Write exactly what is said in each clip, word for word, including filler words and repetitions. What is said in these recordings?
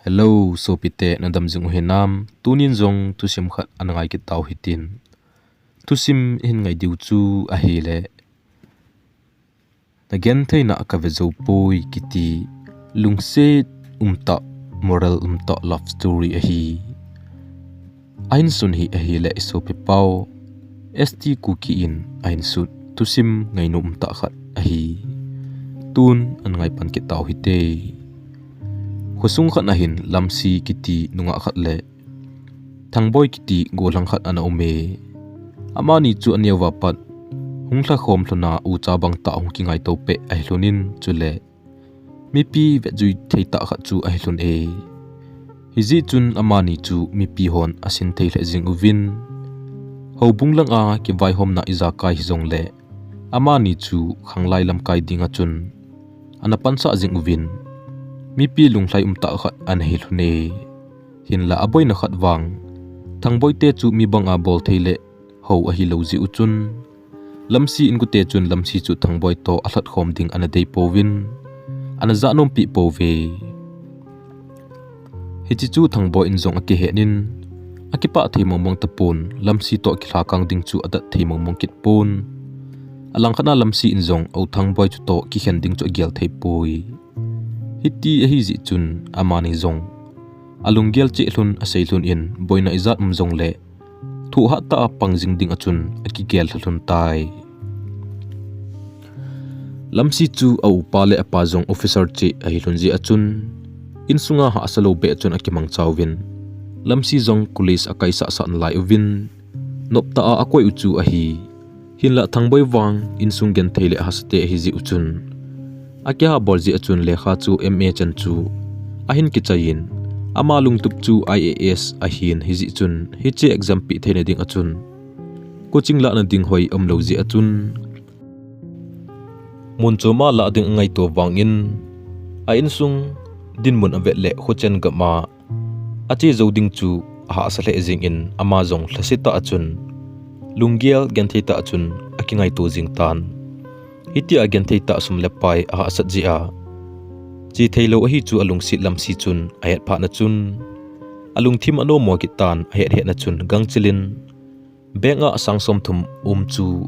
Hello, sopite, nadam jing u hinam? Tunin jong thusim khat ana ngai kit tau hitin. Thusim ihin ngai diu chu ahile, Nagentheina kave jou poi kiti lungset umtah, moral umtah love story ahi. Ahin sun hi ahile, isopi pau S T Kuki in ahin sut thusim ngainom umtah khat ahi. Tun ana ngai pan kit tau hite. Khosung khat ahin Lamsi kiti nungah khat le Thangboi kiti gollhang khat ana um e. Amani chu aneo a pat hung lhakhom lhona ucha bangtah hung kingaito peh ahi lhonin, chule mipi vetjui thei tah khat chu ahi lhon e. Hijeh chun amani chu mipi hon asin thei lheh jing uvin, houbung langa kivaihomna ijakai hijongle amani chu khanglai lamkai dinga chun ana pansah jing uvin, mipi lunglhai umtah khat ana hi lhon e. Hinla aboina khat vang, Thangboi te chu mi banga bol thei le hou ahilou jeh u chun, Lamsi inkote chun Lamsi chu Thangboi toh alhatkhom ding ana dei pouvin, ana janompi pouve. Hiche chu Thangboi in jong akihen in, akipah thei mongmong tapon, Lamsi toh kilhakang ding chu adat thei mongmong kit pon. Alangkhat a Lamsi in jong O Thangboi chu toh kikhen ding chu agel thei poi. Hiti ahi jeh chun amani jong alunggel cheh lhon, asei lhon in, boina ijat um jongle thohhat tah a pang jing dinga chun akigel lha lhon tai. Lamsi chu a upa le apa jong officer cheh ahi lhon jeh a chun, insunga hahsa lou beh chun akimangcha uvin, Lamsi jong college akaisah sah nalai uvin, noptah a akoi u chu ahi. Hinla Thangboi vang insung genthei le hahsate ahi jeh u chun, akihabol jeh a chun lekha chu M A chan chu ahin kichai in, ama lungtup chu I A S ahin, hijeh chun hiche exam peh theina dinga chun coaching lahna ding hoi umlou jeh a chun, mun chom a lah ding angaito vangin, a insung dinmun avet le khochen gam a ache jou ding chu ahahsa lheh jeng in, ama jong lhasetah a chun, lunggel genthei tah a chun akingaito jing tan. Hitia genthei tah sum le pai ahahsat jeh a, che theilou ahi chu alungset Lamsi chun ahet phat na chun, alungthim anommo kit tan, ahet het na chun gangchel in, bank a sang somthum um chu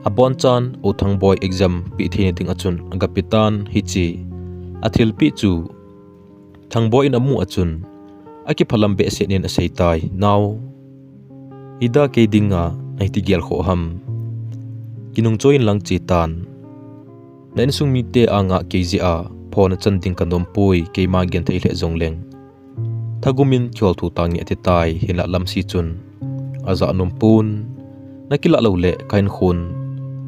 abonchan O Thangboi exam peh theina dinga chun agape tan. Hiche athilpeh chu Thangboi in amu a chun, akiphalam behseh in asei tai, Nao, ida kei dinga nahiti gel khoh ham? Kinung choi in lang che tan. Na insung mite anga kei jeh a phona chan ding kanom poi, keima genthei lheh jongleng thagum in kihol thou tange, ati tai. Hinla Lamsi chun aja nom pon, nakilah lou le kahin khon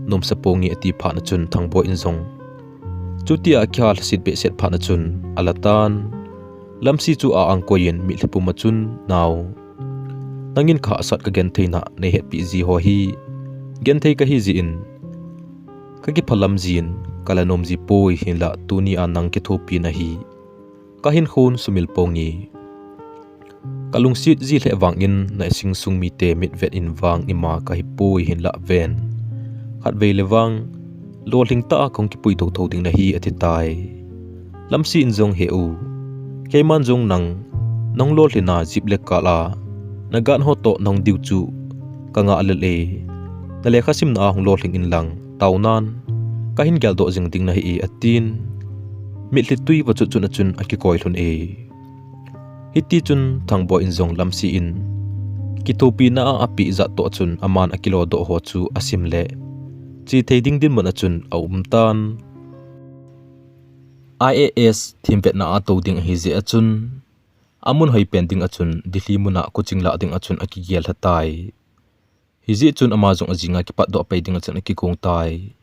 nomsa ponge, ati phat na chun Thangboi in jong chutia akihal lhaset behseh phat na chun ala tan. Lamsi chu a-angkoi in mitlhi pum a chun, Nao, nangin kahahsat, kagentheina neihetpeh ji ho hi genthei kahi jeh in kakiphalam jin, kala nom ji poi, hinla tuni a nang kithopi na hi kahin khon sumil ponge. Kalungset ji lheh vangin na insung mite mitvet in vang ima kahi poi, hinla ven, khatvei le vang lolhing tah a kahung kipui thotho ding nahi, ati tai. Lamsi in jong, He u, keiman jong nang nahung lolhin a jeep le car a nagan ho toh nahung diu chu kangah lel e. Nalekha simna a hung lolhing inlang, taonan kahin geldoh jing ding nahi e, atin, mitlhi tui va chutchut na chun akikoi lhon e. Hiti chun Thangboi in jong Lamsi in kithopina a apeh jat toh chun aman akilodoh ho chu asim le, che thei ding dinmun a chun aum tan. I A S themvetna a tou ding ahi jeh a chun, amun hoipen ding a chun Delhi mun a coaching lah ding a chun akigel lha tai. Hijeh chun ama jong ajing a kipatdoh pai ding a chun akigong tai.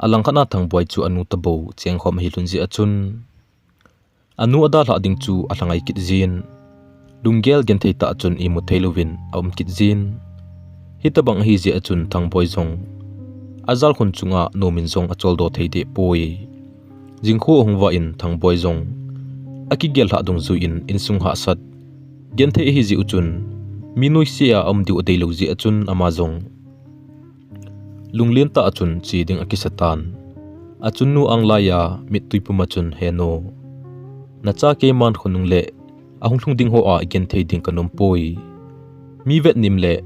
Alangkhat a Thangboi chu anu tabou chengkhom ahi lhon jeh a chun, anu adalhah ding chu alha ngai kit jin, lunggel genthei tah a chun imu thei louvin aum kit jin. Hitobang ahi jeh a chun Thangboi jong ajalkhun chunga nom in jong acholdo thei deh poi. Jingkho ahung vah in Thangboi jong akigel lhah dungjui in, insung hahsat genthei ahi jeh u chun, mi noise a aum diu adei lou jeh a chun ama jong lunglen tah a chun che ding akisa tan. Achunnu anglai a mittui pum a chun, He nu, Nacha keiman khonung le ahung lhung ding hoa genthei ding kanom poi. Mi vetnim le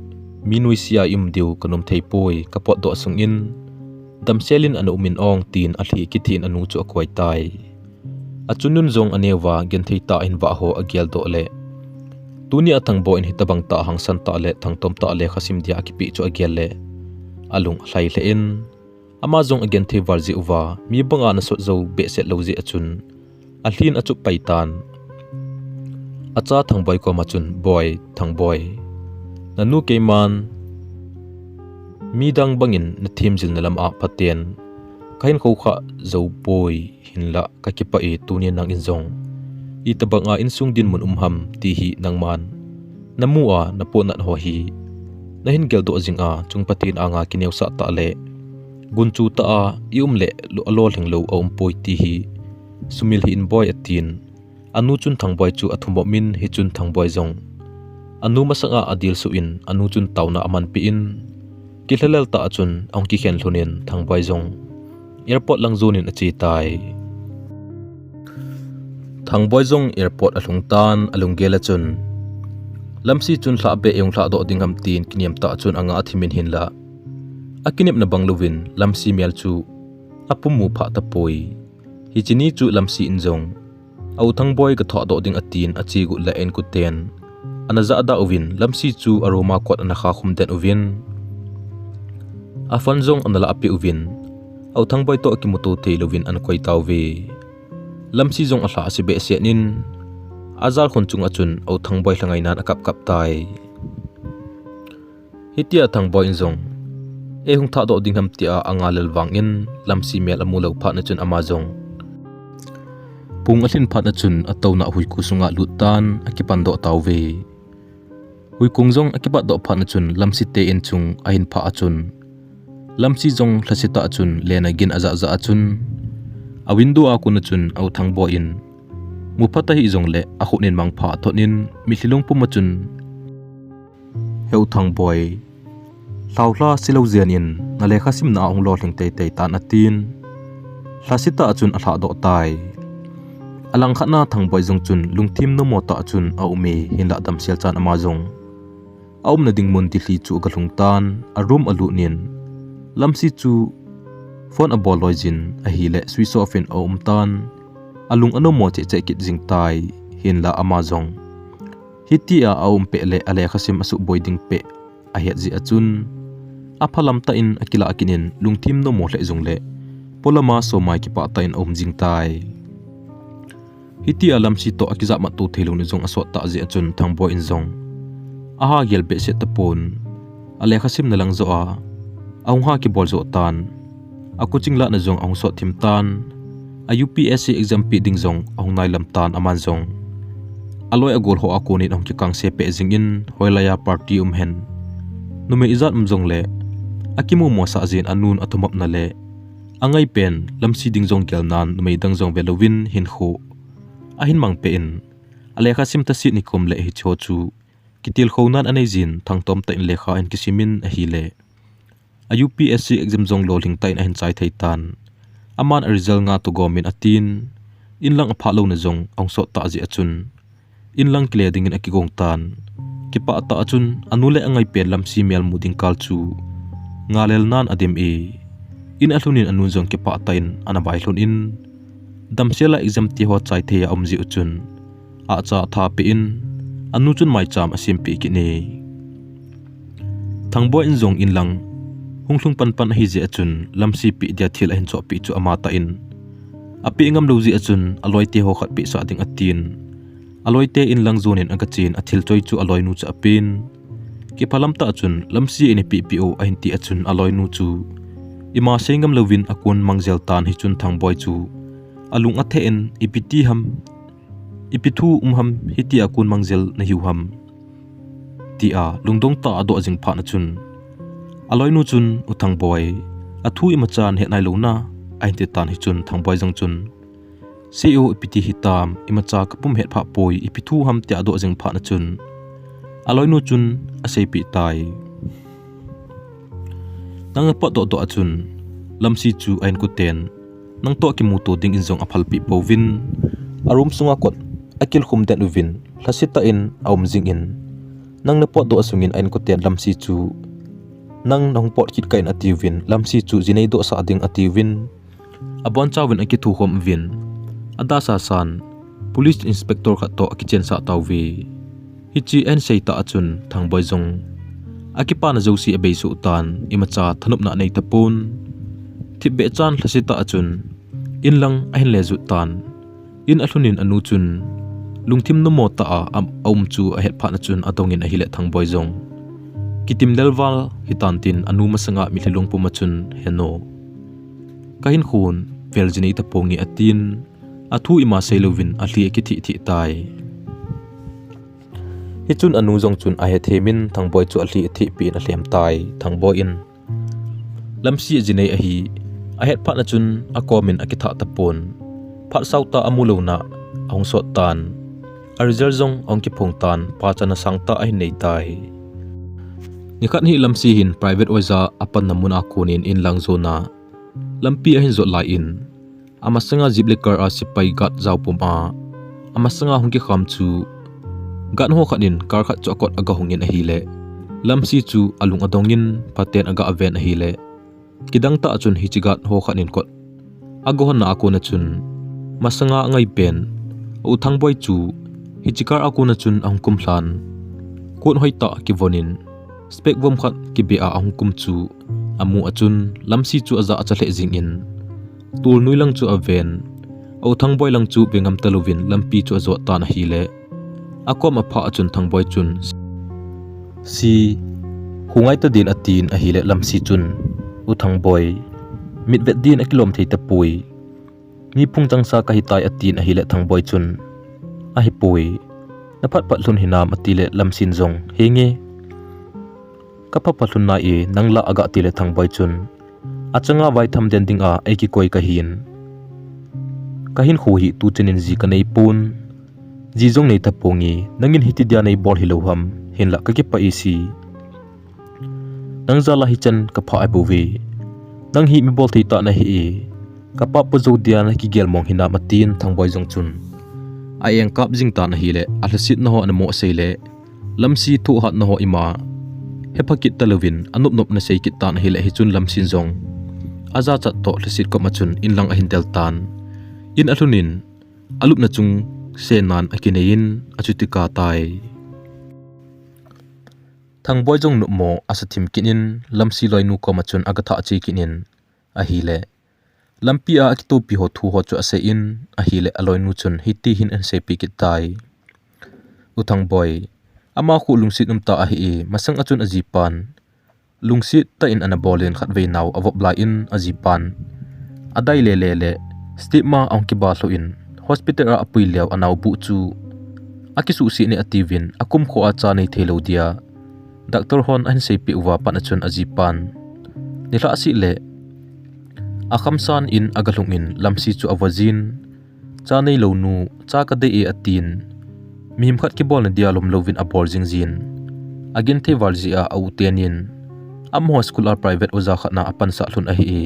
mi nuisea i um diu kanom thei poi, kapotdoh sungin damsel in ana um in ong, tin alhi kithin anu chu akoi tai. Achun nun jong aneo va genthei tah in vah ho ageldoh le, tunia Thangboi in hitabang tah hangsan tah le thangtom tah lekha sim dia akipeh chu agel le, alung alhai lheh in, ama jong agenthei val jeh uva, mi banga nasot jou behseh lou jeh achun, alhin achup pai tan. Acha Thangboi koma chun, Boi, Thangboi, nanu keiman midang bangin nathemjilna lam a phaten kahin khoukhah jou poi, hinlah kakipah e, tunin nangin jong itabanga insung dinmun um ham ti hi nangman namu a napohnat ho hi nahin geldoh jing a, chung Pathen anga kineosah tah le gunchu tah a i um le lo, alolhing lou aum poi ti hi sumil hih in boi, atin. Anu chun Thangboi chu athumop in, hichun Thangboi jong anu masanga adilsuh in, anu chun taona amanpeh in, kilhalel tah achun ahung kikhen lhon in Thangboi jong airport lang jon in ache tai. Thangboi jong airport alhung tan, alunggel achun Lamsi chun lhah beh eihung lhahdoh ding ham tin kiniam tah achun anga athim in, hinlah akinepna bang louvin Lamsi mel chu apum mu phah tapoi. Hiche ni chu Lamsi in jong a u Thangboi kathahdoh ding atin, ache got le a-inkoten ana jahdah uvin, Lamsi chu a room a kot ana khakhum den uvin, a phone jong ana lahpeh uvin, a u Thangboi toh akimuto thei louvin ana koi tauve. Lamsi jong alhah ase behseh in, ajal khon chunga chun a u Thangboi lhangai nan akap kap tai. Hitia Thangboi in jong eihung thahdoh ding ham tia angalel vangin Lamsi mel amu lou phat achun ama jong pung alhin phat achun atouna huikong sunga alut tan akipandoh tauve. Huikong jong akipatdoh phat achun Lamsi te in chung ahin phah achun Lamsi jong lhasetah achun len agin ajahjah achun a window a kon achun a u Thangboi in mu phat ahi jongle akhut in mangpha athot in mitlhi lungpum achun, He u Thangboi, lhaolha silou jeng in, nalekha simna a hung lolhing teitei tan, atin. Lhasetah achun alhahdoh tai. Alangkhat na Thangboi jong chun lungthim nommo tah achun aume, hinlah damsel chan ama jong aumna ding mun Delhi chu agalhung tan, a room alut in, Lamsi chu phone abol loi jin ahile switch off in aum tan, alung anommo cheh cheh kit jing tai, hinlah ama jong hitia aum peh le alekha sim asuboi ding peh ahet jeh achun, aphalam tah in akilah kit in lungthim nommo lheh jongle polama somai kipah tah in aum jing tai. Hitia Lamsi toh akijahmat to theilouna jong asot tah jeh achun Thangboi in jong aha gel behseh tapon, alekha simna lang joh a ahung ha kibol joh tan. A coaching lahna jong ahung sot thim tan, a U P S C exam pe ding jong ahung nailam tan, aman jong aloi agol ho a kon in ahung kikangse peh jing in, hoilai a party um hen, numei ijat um jongle akimu mosah jin, anun athumopna le angaipen Lamsi ding jong gelnan numei dang jong velouvin hinkho ahin mang peh in, alekha sim taset nikum le hicheho chu kitilkhounan anei jin, thangtom tah in lekha ahin kisim in ahile, a U P S C exam jong lolhing tah in ahin chai thei tan. Aman a result nga toh gom in atin, inlang aphah louna jong ahung sot tah jeh achun, inlang kile ding in akigong tan. Kipah tah achun anu le angaipen Lamsi mel mu ding kal chu ngalel nan adim e. In alhun in anun jong kipah tah in ana vailhun in, damsel a exam tiho chai thei a um jeh uchun, ahcha atha peh in, anu chun maicham asempeh kit e. Thangboi in jong inlang hung lhung panpan ahi jeh achun, Lamsi peh dia thil ahin chohpeh chu amatah in apeh ngam lou jeh achun, aloite ho khat pehsah ding atin, aloite inlang jon in agachen, athil choi chu aloinu chu apen. Kiphalam tah chun, Lamsi in ipeh peh o ahin ti achun, aloinu chu ima sei ngam louvin akon mangjel tan, hichun Thangboi chu alung atheh in, ipi ti ham, ipi thu um ham, hitia kon mangjel nahiu ham, tia lungdong tah a adoh jing phat achun, aloinu chun, U Thangboi, athu imacha nahet nailou na, ahin ti tan, hichun Thangboi jong chun, Sei o, ipi ti hitam, imacha kapum het phah poi, ipi thu ham, tia adoh jing phat achun, aloinu chun aseipeh tai. Nang napotdoh doh achun, Lamsi chu a-inkoten nang toh kimuto ding in jong aphalpeh pouvin, A room sunga kot akilkhum den uvin, lhasetah in aum jingin, nang napotdoh a sungin a inkoten Lamsi chu, nang nahung pot kit kah in atiuvin, Lamsi chu ji neidohsah ding atiuvin, abonchauvin akithukhom uvin, adahsasan, police inspector khat toh akichensah tauve. Hiche ahin seitah a chun Thangboi jong akipana jouse abeisoh tan, imacha thanopna anei tapon. Thipbeh chan lhasetah a chun inlang ahin lejut tan. In alhunin anu chun lungthim nomtah a aum chu ahet phat a chun adongin ahile Thangboi jong kitim lelval hitan tin anu masanga mitlhi lungpum a chun, Henu, kahinkhon vel ji nei taponge, atin, athu ima seilouvin alhi akithih thih tai. Hichun anu jong chun ahethemin Thangboi chu alhi athihpeh in alhem tai. Thangboi in Lamsi aji nei ahi ahet phat a chun akomin akithah tapon. Phat sautah amu louna ahung sot tan. A result jong ahung kiphong tan, pachatna sangtah ahin nei tai. Nikhat hi Lamsi hin private oja apanna muna konin inlang jona lampi ahin jot laiyin, amasanga jeep le car a sepai guard jaopum a amasanga hung kikham chu guard ho khat in car khat chu akot agahungin ahile, Lamsi chu alung adongin phaten agaven ahile, kidangtah a chun hiche guard ho khat in kot agahonna a kona chun, masanga angaipen a u Thangboi chu hiche car a kona chun ahung kumlhan, coat hoitah kivonin, spec vom khat kibe a ahung kum chu amu a chun Lamsi chu ajah acha lheh jingin, tolnoi lang chu aven, a u Thangboi lang chu ve ngam talouvin lampi chu ajot tan ahile, akom aphah a chun Thangboi chun, Si, khongai tadin, atin ahile Lamsi chun, U Thangboi, mitvet din akilom thei tapoi. Mi phung changsa kahitai, atin ahile Thangboi chun, Ahipoi, naphat phat lhun hinam, atile Lamsin jong, Henge, kaphat phat lhun nai, nang la aga, atile Thangboi chun, Achanga vaitham den dinga eikikoi kahin, kahinkho hi tuchan in ji kaneipon, ji jong nei taponge, nangin hiti dia neibol hilou ham, hinla kakipah e Si. Nang jal a hichan kaphah bouve. Nang hi mi bolthei tah nahi e, kapahpa jou dia nakigel mong hinam, atin Thangboi jong chun aeng kap jing tan ahile, alhasetna ho ana mo seile, Lamsi thohhatna ho ima hepha kit talouvin anop nop ana sei kit tan ahile, hichun Lamsin jong ajachat toh lhaset koma chun inlang ahin del tan. In alhunin alupna chung senan akineiyin achuti kap tai. Thangboi jong nopmo asa thim kit in Lamsi loinu koma chun agathah che kit in ahile, lampi a akitopi ho thu ho chu aseiyin ahile, aloinu chun hitihin ahin seipeh kit tai. U Thangboi, ama khu lungset umtah ahi e, masang a chun ajipan lungset tah in ana bolin khatvei nao avop laiyin ajipan adai lele le step ma ahung kiba lhoh in hospital a apui leu anaobu chu akisuhset ne atiuvin akumkho a cha nei theilou dia doctor hon ahin seipeh uva pat a chun ajipan nilhah seh le akhamsan in agalhung in Lamsi chu avojin, Cha neilou nu, cha kadei e, atin, mihem khat kibolna dia lomlouvin abol jingjin, agenthei val jeh a a u tenin amaho school a private oja khat na apansah lhon ahi e.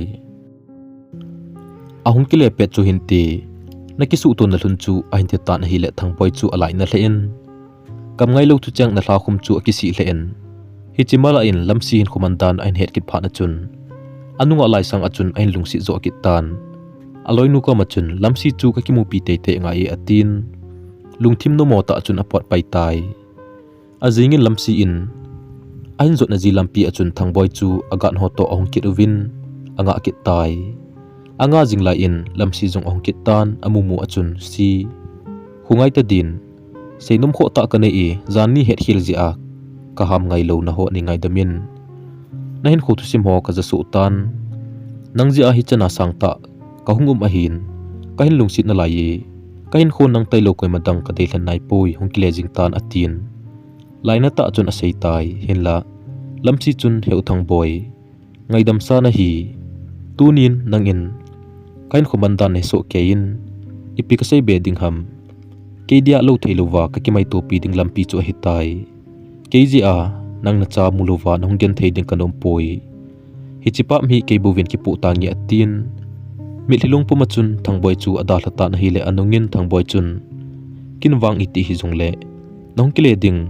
Ahung kile pet chu hinte, nakisuhtona lhon chu ahin titan ahile Thangboi chu alainat lheh in, kam ngailou thucheng nalhakhum chu akisih lheh in, hiche mala in Lamsi hinkho mandan ahin het kit phat a chun, anunga laisang a chun ahin lungset joh kit tan. Aloinu koma chun, Lamsi chu kakimupi teitei ngai e, atin, lungthim nomtah a chun apot pai tai. Ajingin Lamsi in ahin jotna ji lampi a chun Thangboi chu a guard ho toh ahung kit uvin angah kit tai. Angah jing laiyin Lamsi jong ahung kit tan, amumu a chun, Si, khongai tadin, seinom khoh tah kanei e, janhi hetkhel jeh a kaham ngailou naho neingaidam in, nahinkho thusim ho kajasoh tan, nang jeh a hichan a sangtah kahung um ahin, kahin lungset nalai e, kahinkho nang tailou koima dang kadei lhen naipoi, hung kile jing tan, atin, lainat tah a chun asei tai. Hinla Lamsi chun, He u Thangboi, ngaidamsa nahi, tunin nangin kahinkho mandan nahesoh keiyin, ipi kaseibe ding ham, kei dia lou theilouva kakimaitopi ding lampi chu ahitai. Kei jeh a nang nacha mulouva nahung genthei ding kanompoi. Hiche pap hi kei bouvin kipoh tange, atin, Mitlhi lungpum a chun Thangboi chu adalha tan ahile anungin Thangboi chun, "Ken vang iti hijongle nahung kile ding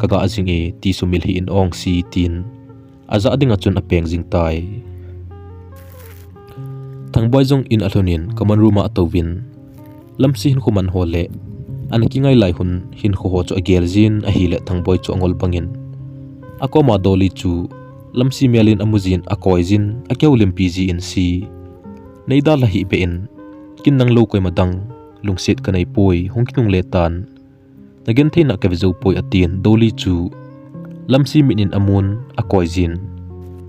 kaga jing e, ti sumil hih in ong si," tin ajah ding a chun apeng jing tai. Thangboi jong in alhun in common room a atouvin, Lamsi hinkho man ho le ana kingai lai hun hinkho ho chu agel jin ahile Thangboi chu angol bangin akoma Dolly chu Lamsi mel in amu jin akoi jin akihoulimpi jin si, "Nei dalha hih beh in, ken nang lou koima dang lungset kanei poi, hung kinungle tan, nagenthei na kave jou poi," atin Dolly chu Lamsi mit in amun akoi jin.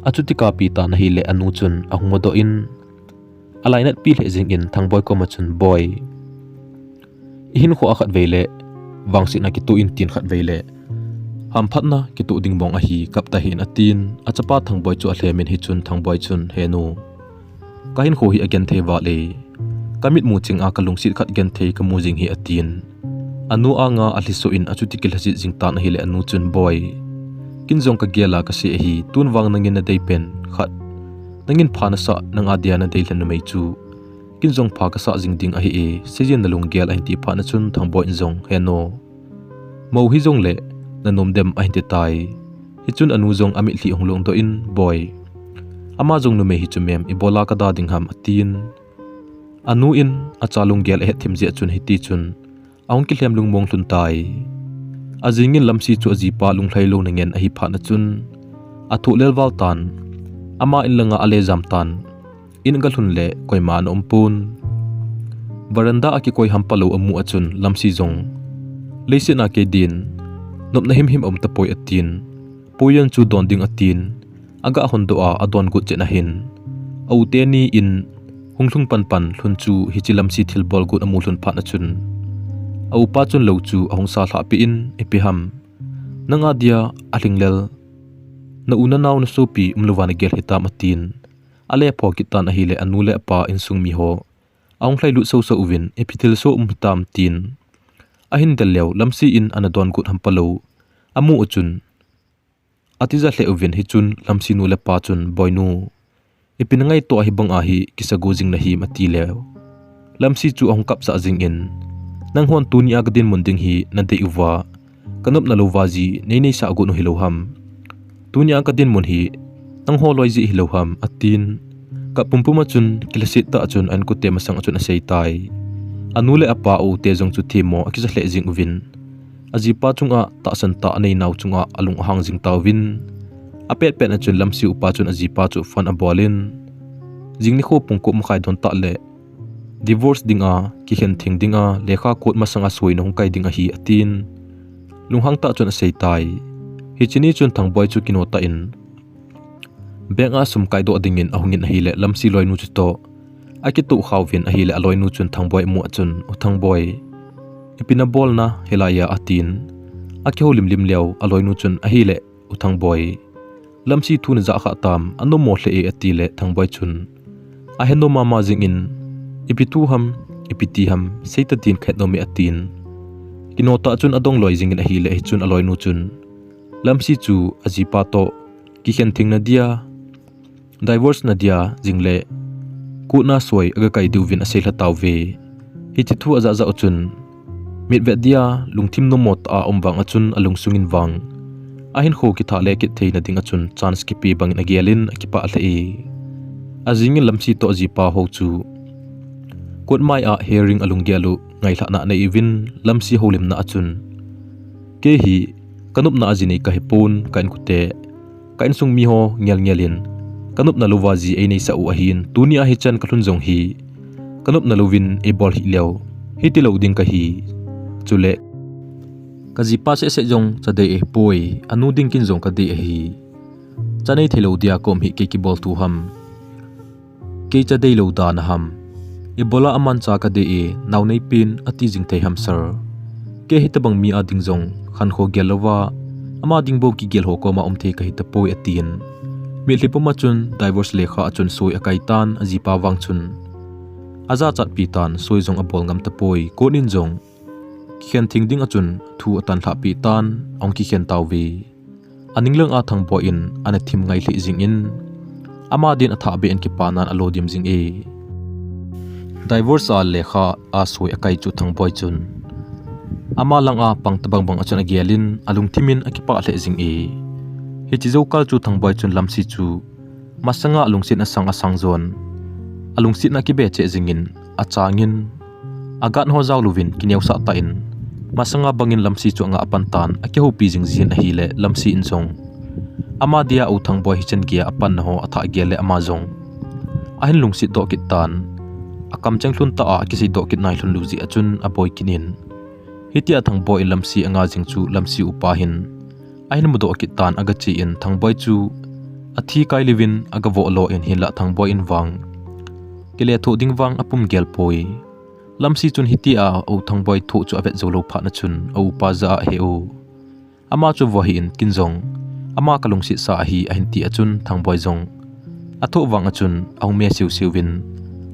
Achuti kapi tan ahile anu chun ahung modoh in alainat pi lheh jing in Thangboi koma chun, "Boi, ihinkho a khatvei le vangsetna kitoh in tin khatvei le hamphatna kitoh ding mong ahi, kap tahih in," atin achapa Thangboi chu alhem in hichun Thangboi chun, "He nu, kahinkho hi agenthei val e, kamit mu ching a kalungset khat genthei kamu jing hi," atin anu anga alhiso in achuti kilhaset jing tan ahile anu chun, "Boi, ken jong kagel a kasei ahi, tun vang nangin nadei pen khat, nangin pha nasah, nang adia nadei lhen numei chu ken jong pha kasah jing ding ahi e, seijin nalunggel," ahin ti phat na chun Thangboi in jong, "He nu, mou hijongle nanom dem?" ahin ti tai. Hichun anu jong amitlhi ahung longdoh in, "Boi, ama jong numei hi chu mem, ibola kada ding ham?" atin anu in acha lunggel ahet thim jeh chun hiti chun ahung kilhem lungmong lhun tai. Ajing in Lamsi chu ajipa lunglhai louna ngen ahi phat na chun athoh lel val tan, ama in langa ale jam tan, in aga lhun le koima ana um pon. Veranda a kikoi hampa lou amu a chun Lamsi jong, "Leiset a kei din nopna himhim aum tapoi," atin, "Poiyan chu don ding," atin aga hondoh a adon got chet na hin, a u teni in hung lhung panpan lhun chu hiche Lamsi thilbol got amu lhun phat na chun a upa chun lou chu ahung sa lhah peh in, "Ipi ham, nang adia alhinglel na u nanao nasopi umlouva nagel hitam?" atin ale pho kit tan ahile anu le apa insung mi ho ahung lhailut soso uvin, "Ipi thilsoh um hitam?" tin ahin del leu Lamsi in ana don got hampa lou amu a chun atija lheh uvin, hichun Lamsi nu le pa chun, "Boinu, ipi nangaito a hibang a hi kisa go jing nahim?" ati leu Lamsi chu ahung kapsah jing in, "Nanghon tunia kadinmun ding hi nadei uva, kanopna louva ji neineisah got u hilou ham? Tunia kadinmun hi nangho loi jeh hilou ham?" atin, kap pumpum a chun kilhaset tah a chun a inkote masang a chun asei tai. Anu le apa, a u te jong chu themmo akija lheh jing uvin, ajipa chunga tahsan tah anei nau chunga alung ahang jing tauvin, apet pet na chun Lamsi upa chun ajipa chu phone abol in, jing nikho pung ko makhai don tah le divorce dinga, kikhen theng dinga lekha court masanga soi nahung kai ding ahi, atin lunghang tah chun asei tai. Hiche ni chun Thangboi chu kino tah in bank a sum kaidoh dingin ahungin ahile Lamsi loinu chutoh akitoh khauvin ahile aloinu chun Thangboi amu a chun, "U Thangboi, ipi nabolna hilaiya?" atin akihoulim lim leu aloinu chun, "Ahile U Thangboi, Lamsi thu najah khah tam, anommo lheh e," atile Thangboi chun ahenom mama jingin, "Ipi thu ham, ipi ti ham, seita tin kahet nom e," atin kino tah chun adong loi jingin ahile hichun aloinu chun Lamsi chu ajipa toh kikhen theng nadia, divorce nadia jingle court na soi aga kai diuvin asei lha tauve. Hiche thu ajah jah u chun mitvet dia lungthim nommo tah a um vang a chun alungsung in vang ahinkho kithah le kit theina ding a chun chance kipe bangin agelin akipah lheh e. Ajingin Lamsi toh ajipa ho chu court mai a hearing alunggel u ngailhahna anei uvin, Lamsi houlimna a chun, "Kei hi kanopna a ji nei kahipon, ka inkote ka insung miho ngelngel in kanopna louva ji eineisah u ahin, tunia hichan kalhun jong hi kanopna louvin eibol hih leu hitilou ding kahi. Chule kajipa sehseh jong cha dei ahipoi, anu ding ken jong kadei ahi. Cha nei theilou dia kaum hi kei kibol thu ham? Kei cha deilou dan a ham? Ibola aman cha kadei e, nao neipen ati jing thei ham sir? Kei hitobang mi a ding jong khankho gel louva, ama ding bou kigel ho koma um thei kahitapoi," atin mitlhi puma chun divorce lekha a chun soi akaitan, ajipa vang chun ajachatpi tan, soi jong abol ngam tapoi. Court in jong kikhen theng ding a chun thu atanlhah peh tan, ahung kikhen tauve. Aning langa Thangboi in ana thim ngai lheh jingin, ama din athah beh in kipanan alodim jing e. Divorce a lekha a soi akai chu Thangboi chun ama langa pang tabang bang a chun agelin alungthimin akipah lheh jing e. Hiche joukal chu Thangboi chun Lamsi chu masanga alungsetna sang asang jon, alungsetna akibe cheh jingin achangin, agan ho jao louvin kineosah tah in, masanga bangin Lamsi chu anga apan tan, akihoupi jing jin ahile Lamsi in jong ama dia u Thangboi hichan geiya apanna ho athah gel le ama jong ahin lungset doh kit tan, akamcheng lhun tah a akisei doh kit nai lhon lou jeh a chun aboi kit in. Hitia Thangboi in Lamsi anga jing chu Lamsi upa hin ahin mudoh kit tan, agache in Thangboi chu athi kai louvin agavoh lo in, hinlah Thangboi in vang kile thoh ding vang apum gel poi. Lamsi chun hitia u Thangboi thoh chu avet jou lou phat na chun a upa jah a, "He u, ama chu vo hih in, ken jong ama kalungset sa ahi," ahin ti a chun Thangboi jong athoh vang a chun ahung me siu siu vin,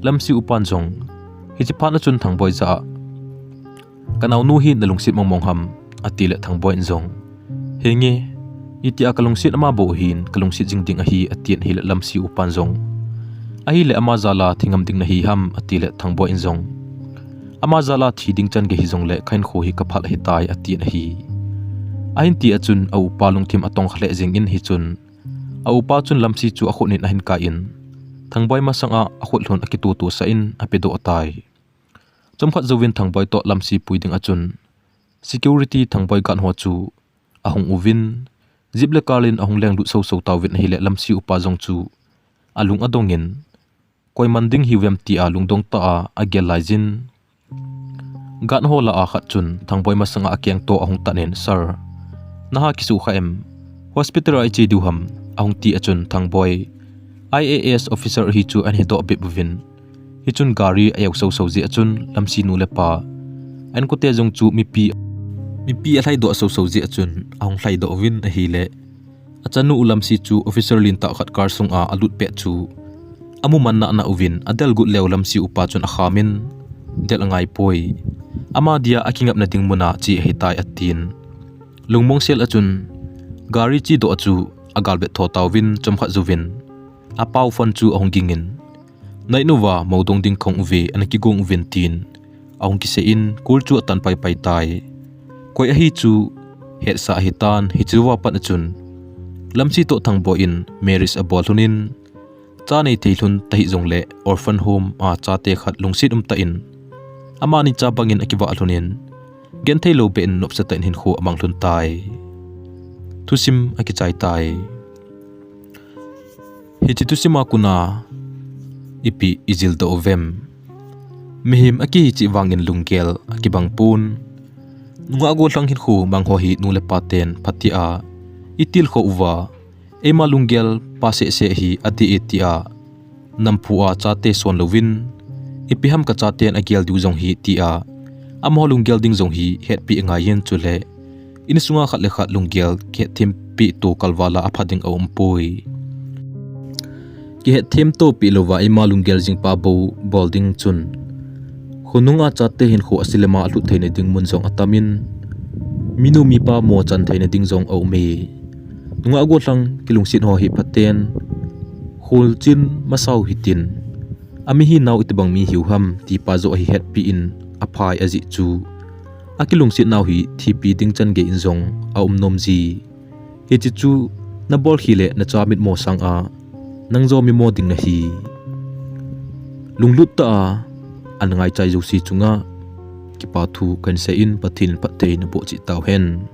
Lamsi upan jong hiche phat na chun Thangboi jah a, "Kanaonu hi nalungset mong mong ham?" ati le Thangboi in jong, "Henge, itia kalungset ama bou hin kalungset jing ding ahi," atin ahile Lamsi upan jong, "Ahile ama jal a thi ngam ding nahi ham?" ati le Thangboi in jong, "Ama jal a thi ding chan gei hijongle kahinkho hi kaphal ahitai," atin ahi. Ahin ti a chun a upa lungthim atong kha lheh jing in hichun a upa chun Lamsi chu akhut in ahin kai in, Thangboi masanga akhut lhun akitutu sah in apedoh tai. Chomkhat jouvin Thangboi toh Lamsi pui ding a chun security Thangboi guard ho chu ahung uvin, jeep le car in ahung lenglut soso tauvin ahile Lamsi upa jong chu alung adong in, "Koiman ding hiuvem?" tia lungdong tah a agel lai jin, guard ho lah a khat chun Thangboi masanga akeng toh ahung tan in, "Sir, naha kisukha em? Hospital a iche diu ham?" ahung ti a chun Thangboi, "I A S officer ahi chu," ahin hedoh bep uvin, hichun gari a-eu soso jeh a chun Lamsi nu le pa, a inkote jong chu mipi, mipi alhaidoh soso jeh a chun ahung lhaidoh uvin ahile, achanu u Lamsi chu officer lentah khat car sunga alut pet chu amu man nana uvin, adelgut leu Lamsi upa chun akham in, "Del angai poi. Ama dia akingapna ding muna che ahitai," atin. Lungmong sel a chun gari chedoh a chu agalvet tho tauvin, chomkhat jouvin apao phone chu ahung ging in, "Nai nuva moudong ding kahung uve, ana kigong uvin," tin ahung kisei in, call chu atan pai pai tai. Koi ahi chu hetsa ahitan, hiche jouva pat a chun Lamsi toh Thangboi in marriage abol lhon in, cha nei thei lhon tahih jongle orphan home a chate khat lungset um tah in, amani cha bangin akivah lhon in, genthei lou beh in nopsa tah in hinkho amang lhon tai. Thusim akichai tai. Hiche thusim a kona ipi ijil doh uvem? Mihem akihi cheh vangin lunggel akibang pon. Nungah gollhang hinkho mang ho hi nu le pa ten phatea itilkhou uva, eima lunggel pa seh seh hi adih e tia namphu a chate son louvin, ipi ham kachaten agel diu jong hi tia amaho lunggel ding jong hi hetpeh angai in, chule insunga khat le khat lunggel kihetthem peh to kalval a apha ding aumpoi. Kihetthem to peh louva eima lunggel jing pa bou bol ding chun, khonunga chate hinkho asilema alut theina ding mun jong atam in, minu mipa mo chan theina ding jong aume. Nungah gollhang kilungset ho hi phaten kholchil masau hitin, amihi nao itibang mi hiu ham ti pa joh hi hetpeh in aphai ajeh chu, akilungset nau hi thipi ding chan gei in jong aum nom ji. Hiche chu nabol khel le nacha mitmo sanga nang jong mimo ding nahi. Lunglut tah a ana ngaichai jouse chunga kipa thu kahin sei in, Pathen in phatthei naboh cheh tauhen.